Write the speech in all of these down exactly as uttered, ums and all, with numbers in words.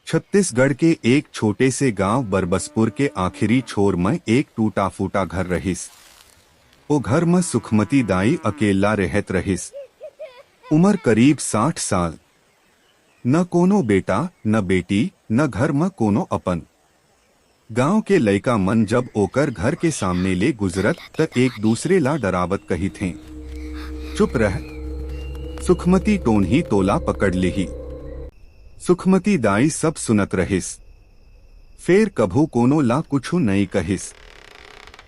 छत्तीसगढ़ के एक छोटे से गांव बरबसपुर के आखिरी छोर म एक टूटा फूटा घर रहिस। ओ घर म सुखमती दाई अकेल्ला रहत रहिस। उमर करीब साठ साल। न कोनो बेटा, न बेटी, न घर म कोनो अपन। गांव के लइका मन जब ओकर घर के सामने ले गुजरत, त एक दूसरे ला डरावत कहिथें, "चुप रह, सुखमती टोनही तोला पकड़ लेही।" सुखमती दाई सब सुनत रहिस। फेर कभू कोनो ला कुछु नइ कहिस।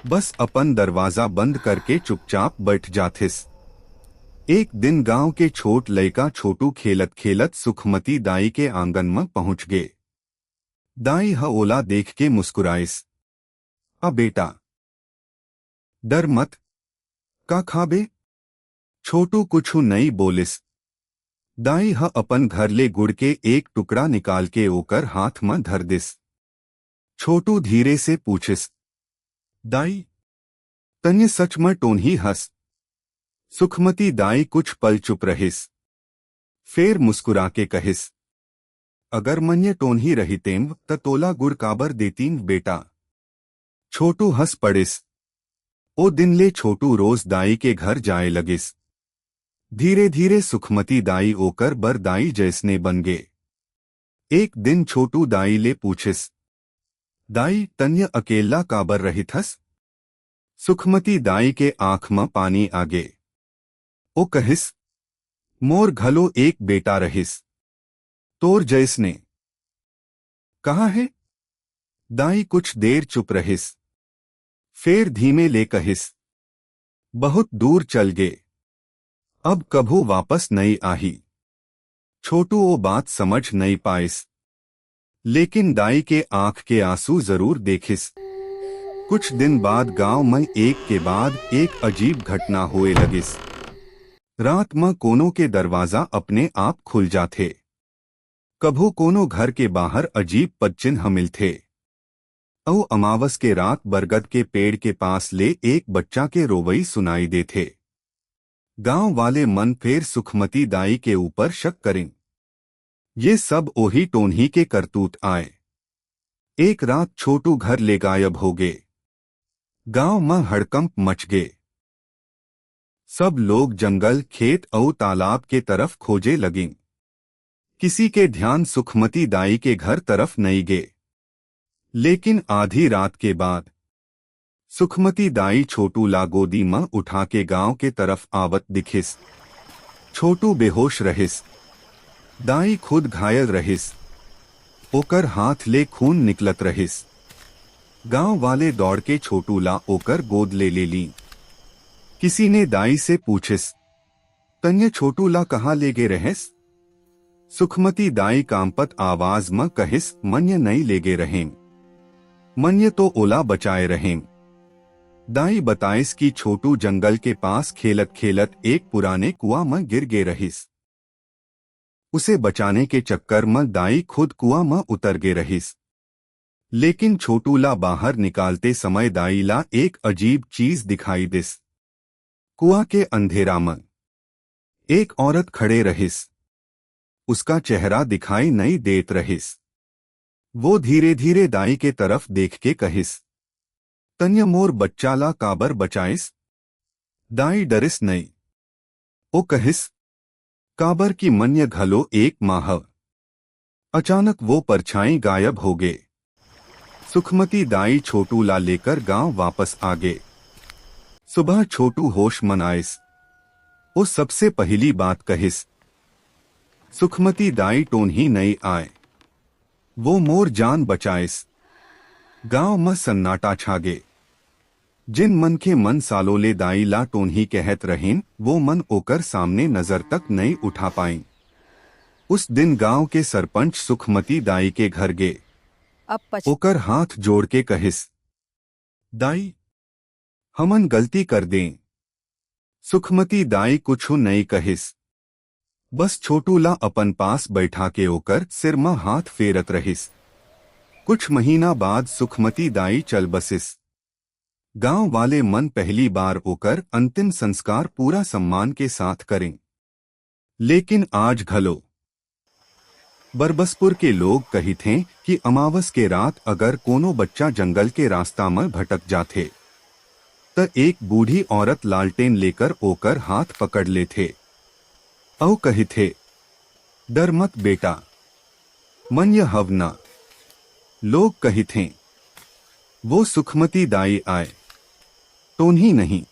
बस अपन दरवाजा बंद करके चुपचाप बइठ जाथिस। एक दिन गांव के छोट लइका छोटू खेलत-खेलत सुखमती दाई के आंगन म पहुंच गे। दाई ह ओला देख के मुस्कुराइस, "आ बेटा, डर मत, का खाबे?" छोटू कुछु नइ बोलिस। दाई ह अपन घर ले गुड़ के एक टुकड़ा निकाल के ओकर हाथ म धर दिस। छोटू धीरे से पूछिस, "दाई, तंय सच म टोनही हस?" सुखमती दाई कुछ पल चुप रहिस। फेर मुस्कुरा के कहिस, "अगर मंय टोनही रहितेंव, त तोला गुड़ काबर देतींव, बेटा?" छोटू हंस पड़िस। ओ दिन ले छोटू रोज दाई के घर जाए लगिस। धीरे-धीरे सुखमती दाई ओकर बर दाई जइसने बन गे। एक दिन छोटू दाई ले पूछिस, "दाई, तंय अकेल्ला काबर रहिथस?" सुखमती दाई के आंख म पानी आ गे। ओ कहिस, "मोर घलो एक बेटा रहिस, तोर जइसने।" "कहाँ हे?" दाई कुछ देर चुप रहिस, फेर धीमे ले कहिस, "बहुत दूर चल गे, अब कभू वापस नइ आही।" छोटू ओ बात समझ नइ पाइस, लेकिन दाई के आंख के आंसू जरूर देखिस। कुछ दिन बाद गांव म एक के बाद एक अजीब घटना होए लगिस। रात म कोनो के दरवाजा अपने आप खुल जाथे। कभू कोनो घर के बाहर अजीब पदचिन्ह मिलथे। अउ अमावस के रात बरगद के पेड़ के पास ले एक बच्चा के रोवई सुनाई देथे। गांव वाले मन फेर सुखमती दाई के ऊपर शक करिन। ये सब ओही टोनही के करतूत आय। एक रात छोटू घर ले गायब हो गे। गांव म हड़कंप मच गे। सब लोग जंगल, खेत अउ तालाब के तरफ खोजे लगिन। किसी के ध्यान सुखमती दाई के घर तरफ नइ गे। लेकिन आधी रात के बाद सुखमती दाई छोटू ला गोदी म उठा के गांव के तरफ आवत दिखिस। छोटू बेहोश रहिस। दाई खुद घायल रहिस। ओकर हाथ ले खून निकलत रहिस। गांव वाले दौड़ के छोटू ला ओकर गोद ले ले ली। किसी ने दाई से पूछिस, "तंय छोटू ला कहाँ ले गे रहेस?" सुखमती दाई कांपत आवाज म कहिस, "मंय नइ ले गे रहेंव। मंय तो ओला बचाए रहेंव।" दाई बताइस कि छोटू जंगल के पास खेलत-खेलत एक पुराने कुआं म गिर गे रहिस। उसे बचाने के चक्कर म दाई खुद कुआं म उतर गे रहिस। लेकिन छोटू ला बाहर निकालते समय दाई ला एक अजीब चीज दिखाई दिस। कुआं के अंधेरा म एक औरत खड़े रहिस। उसका चेहरा दिखाई नइ देत रहिस। वो धीरे-धीरे दाई के तरफ देख के कहिस, "तंय मोर बच्चा ला काबर बचाइस?" दाई डरिस नइ। ओ कहिस, "काबर कि मंय घलो एक मां हंव।" अचानक वो परछाई गायब हो गे। सुखमती दाई छोटू ला लेकर गांव वापस आ गे। सुबह छोटू होश म आइस। ओ सबसे पहिली बात कहिस, "सुखमती दाई टोनही नइ आय। वो मोर जान बचाइस।" गांव म सन्नाटा छा गे। जिन मनखे मन सालों ले दाई ला टोनही कहत रहिन, वो मन ओकर सामने नजर तक नइ उठा पाइन। उस दिन गांव के सरपंच सुखमती दाई के घर गे। अब पछ- ओकर हाथ जोड़ के कहिस, "दाई, हमन गलती कर दें।" सुखमती दाई कुछु नइ कहिस। बस छोटू ला अपन पास बैठा के ओकर सिर म हाथ फेरत रहिस। कुछ महीना बाद सुखमती दाई चल बसिस। गांव वाले मन पहली बार ओकर अंतिम संस्कार पूरा सम्मान के साथ करें। लेकिन आज घलो बरबसपुर के लोग कहिथें कि अमावस के रात अगर कोनो बच्चा जंगल के रास्ता म भटक जाथे, त एक बूढ़ी औरत लालटेन लेकर ओकर हाथ पकड़ लेथे। अउ कहिथे, "डर मत बेटा, मन य हव न।" लोग कहिथें, "वो सुखमती दाई आय, टोनही नहीं।"